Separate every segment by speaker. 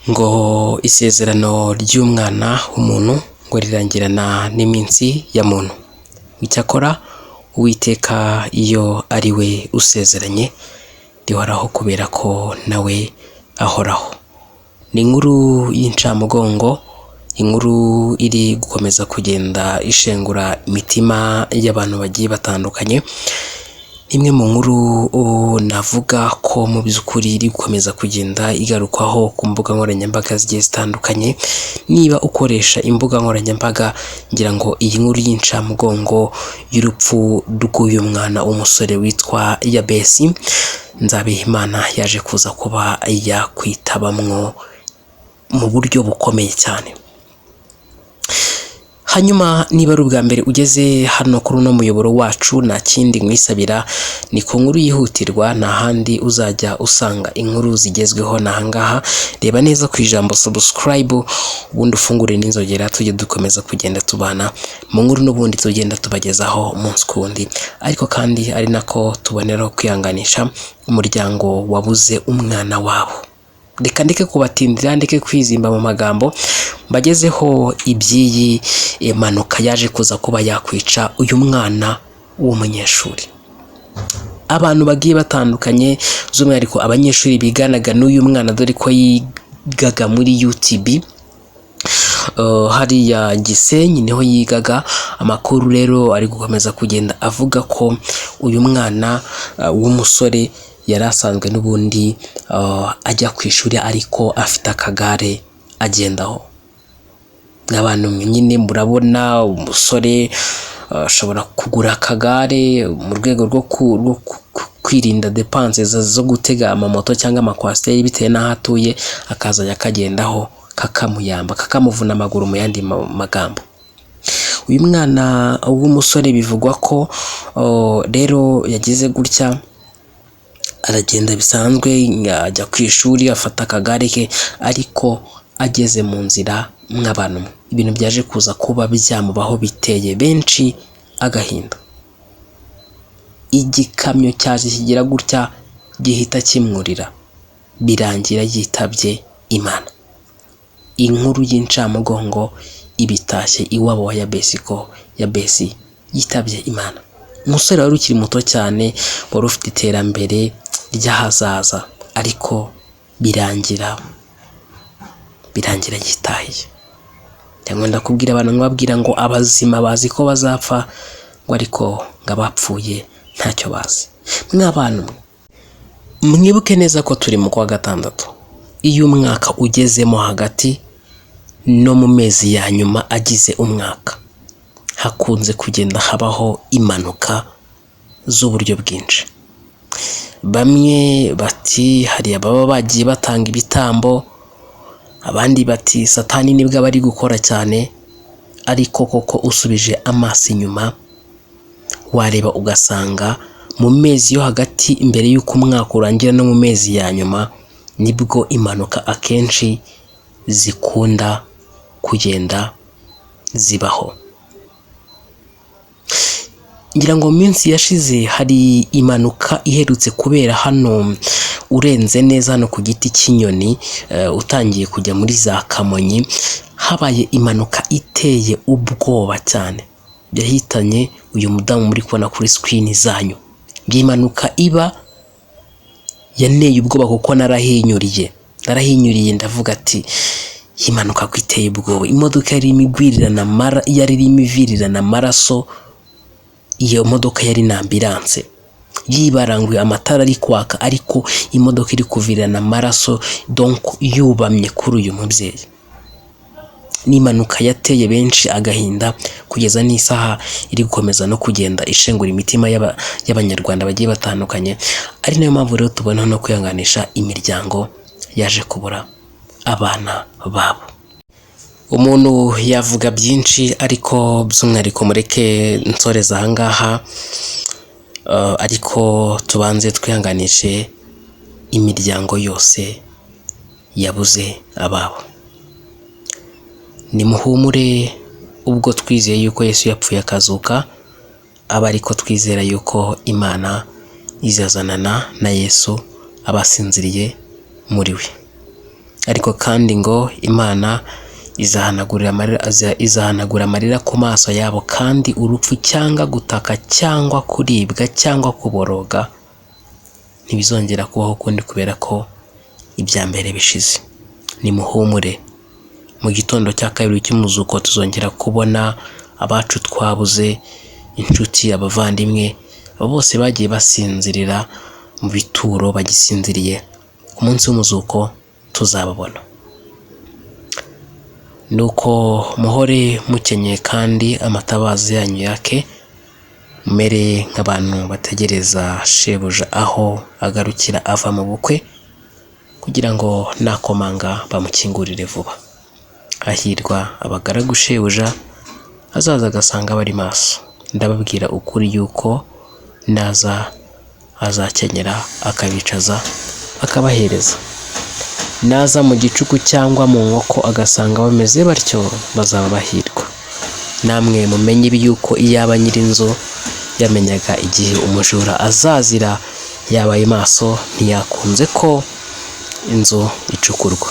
Speaker 1: Ngo isezerano ry'umwana w'umuntu ngo rirangirana n'iminsi ya muntu. Icyakora Uwiteka iyo ari we usezeranye rihoraho kubera ko nawe ahoraho. Ni inkuru y'incamugongo, inkuru iri gukomeza kugenda ishengura imitima y'abantu bagiye batandukanye. Imwe mu nkuru navuga ko mu by'ukuri iri gukomeza kugenda igarukwaho ku mbuga nkoranyambaga zigiye zitandukanye. Niba ukoresha imbuga nkoranyambaga, ngira ngo iyi nkuru y'incamugongo y'urupfu rw'uyu mwana w'umusore witwa Yabesi Nzabihimana yaje kuza kuba yakwitabamwo mu buryo bukomeye cyane. Hanyuma niba ari ubwa mbere ugeze hano kuri uno muyoboro wacu, nta kindi nkwisabira, ni ku nkuru yihutirwa, nta handi uzajya usanga inkuru zigezweho ni ahangaha. Reba neza ku ijambo subscribe, ubundi ufungure n'inzogera, tujye dukomeza kugenda tubana mu nkuru n'ubundi tugenda tubagezaho umunsi ku wundi. Ariko kandi ari nako tuboneraho kwihanganisha umuryango wabuze umwana wabo. Reka ndeke kubatindira, ndeke kwizimba mu magambo, mbagezeho iby'iyi mpanuka yaje kuza kuba yakwica uyu mwana w'umunyeshuri. Abantu bagiye batandukanye, by'umwihariko abanyeshuri biganaga n'uyu mwana, dore ko yigaga muri UTB hariya Gisenyi niho yigaga. Amakuru rero ari gukomeza kugenda avuga ko uyu mwana w'umusore yari asanzwe n'ubundi ajya ku ishuri, ariko afite akagare agendaho. Abantu nyine murabona umusore ashobora kugura akagare mu rwego rwo kwirinda dépenses zo gutega amamoto cyangwa amakwasiteri bitewe n'aho atuye, akazajya akagendaho kakamuyamba, kakamuvuna amaguru mu yandi magambo. Uyu mwana w'umusore bivugwa ko rero yagize gutya aragenda bisanzwe, ajya ku ishuri afata akagare ke, ariko ageze mu nzira, mw'abantu, ibintu byaje kuza kuba byamubaho biteye benshi agahinda. Igikamyo cyaje kigira gutya gihita kimwurira, birangira yitabye Imana. Inkuru y'incamugongo ibitashye iwabo wa Yabesi ko Yabesi yitabye Imana. Umusore wari ukiri muto cyane, wari ufite iterambere ry'ahazaza, ariko birangira yitahiye. Cyangwa ndakubwira abantu nkababwira ngo abazima bazi ko bazapfa, ngo ariko ngo abapfuye ntacyo bazi. Mw'abantu mwibuke neza ko turi mu kwa gatandatu. Iyo umwaka ugezemo hagati no mu mezi ya nyuma agize umwaka, hakunze kugenda habaho impanuka z'uburyo bwinshi. Bamwe bati hari ababa bagiye batanga ibitambo, abandi bati Satani nibwo aba ari gukora cyane. Ariko koko usubije amaso inyuma wareba ugasanga mu mezi yo hagati mbere y'uko umwaka urangira no mu mezi ya nyuma nibwo impanuka akenshi zikunda kugenda zibaho. Ngira ngo mu minsi yashize hari impanuka iherutse kubera hano urenze neza hano ku Giti cy'Inyoni, utangiye kujya muri za Kamonyi, habaye impanuka iteye ubwoba cyane yahitanye uyu mudamu muri kubona kuri screen zanyu. Iyi mpanuka iba yanteye ubwoba kuko narahinyuriye, narahinyuriye, ndavuga ati iyi mpanuka ko iteye ubwoba. Imodoka yari irimo igwirirana amara, yari irimo ivirirana amaraso. Iyo modoka yari na ambulance yibaranguye, amatara ari kwaka, ariko imodoka iri kuvirirana amaraso, donc yubamye kuri uyu mubyeyi. Ni impanuka yateye benshi agahinda, kugeza n'isaha iri gukomeza no kugenda ishengura imitima y'Abanyarwanda bagiye batandukanye. Ari nayo mpamvu rero tubona no kwihanganisha imiryango yaje kubura abana babo. Umuntu yavuga byinshi, ariko by'umwihariko mureke nsoreza ahangaha, ariko tubanze twihanganishe imiryango yose yabuze ababo. Nimuhumure, ubwo twizeye yuko Yesu yapfuye akazuka, aba ariko twizera yuko Imana izazanana na Yesu abasinziriye muri we. Ariko kandi ngo Imana izahanagura amarira ku maso yabo, kandi urupfu cyangwa gutaka cyangwa kuribwa cyangwa kuboroga ntibizongera kubaho ukundi, kubera ko ibya mbere bishize. Nimuhumure, mu gitondo cya kabiri cy'umuzuko tuzongera kubona abacu twabuze, inshuti, abavandimwe, abo bose bagiye basinzirira mu bituro bagisinziriye. Ku munsi w'umuzuko tuzababona. Nuko muhore mukenyeye kandi amatabaza yanyu yake, mumere nk'abantu bategereza shebuja aho agarukira ava mu bukwe, kugira ngo nakomanga bamukingurire vuba. Hahirwa abagaragu shebuja azaza agasanga bari maso. Ndababwira ukuri yuko naza azakenyera akabicaza akabahereza. Naza mu gicuku cyangwa mu nkoko agasanga bameze batyo, bazaba bahirwa. Namwe mumenye ibi yuko iyaba nyir'inzu yamenyaga igihe umujura azazira, yabaye maso ntiyakunze ko inzu icukurwa.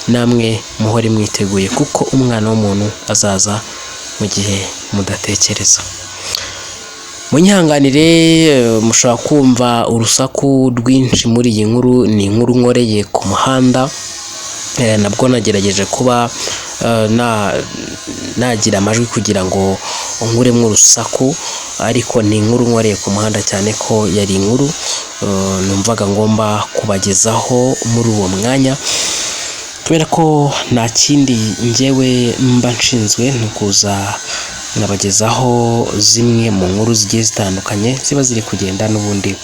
Speaker 1: Namwe muhore mwiteguye, kuko Umwana w'umuntu azaza mu gihe mudatekereza. Munyihanganire, mushobora kumva urusaku rwinshi muri iyi nkuru. Ni inkuru nkoreye ku muhanda, nabwo nagerageje kuba nagira amajwi kugira ngo nkuremo urusaku, ariko ni inkuru nkoreye ku muhanda, cyane ko yari inkuru numvaga ngomba kubagezaho muri uwo mwanya, kubera ko nta kindi njyewe mba nshinzwe, ni ukuza nkabagezaho zimwe mu nkuru zigiye zitandukanye ziba ziri kugenda n'ubundi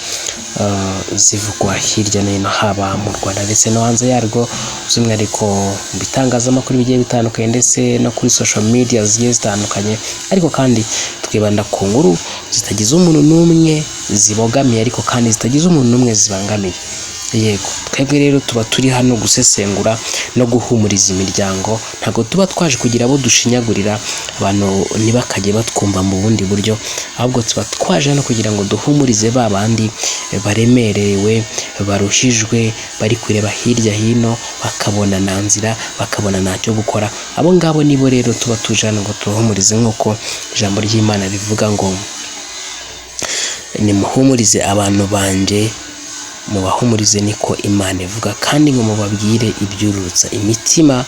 Speaker 1: zivugwa hirya no hino, haba mu Rwanda ndetse no hanze yarwo, by'umwihariko mu bitangazamakuru bigiye bitandukanye ndetse no kuri social media zigiye zitandukanye. Ariko kandi twibanda ku nkuru zitagize umuntu n'umwe zibogamiye, ariko kandi zitagize umuntu n'umwe zibangamiye. Yego, twebwe rero tuba turi hano gusesengura no guhumuriza imiryango, ntabwo tuba twaje kugira abo dushinyagurira, abantu ntibakajye batwumva mu bundi buryo, ahubwo tuba twaje hano kugira ngo duhumurize ba bandi baremerewe, baruhijwe, bari kureba hirya hino bakabona nta nzira, bakabona ntacyo gukora. Abo ngabo nibo rero tuba tuje hano ngo tubahumurize, nk'uko ijambo ry'Imana rivuga ngo nimuhumurize abantu banjye, mubahumurize, niko Imana ivuga, kandi ngo mubabwire ibyururutsa imitima,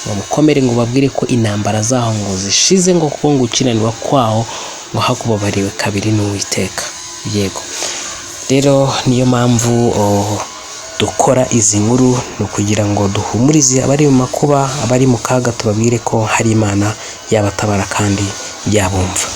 Speaker 1: ngo mukomere, ngo babwire ko intambara zaho ngo zishize, ngo kuko ngo gukiranirwa kwaho ngo hakubabariwe kabiri n'Uwiteka. Yego rero, niyo mpamvu dukora izi nkuru, ni ukugira ngo duhumurize abari mu makuba, abari mu kaga, tubabwire ko hari Imana yabatabara kandi yabumva.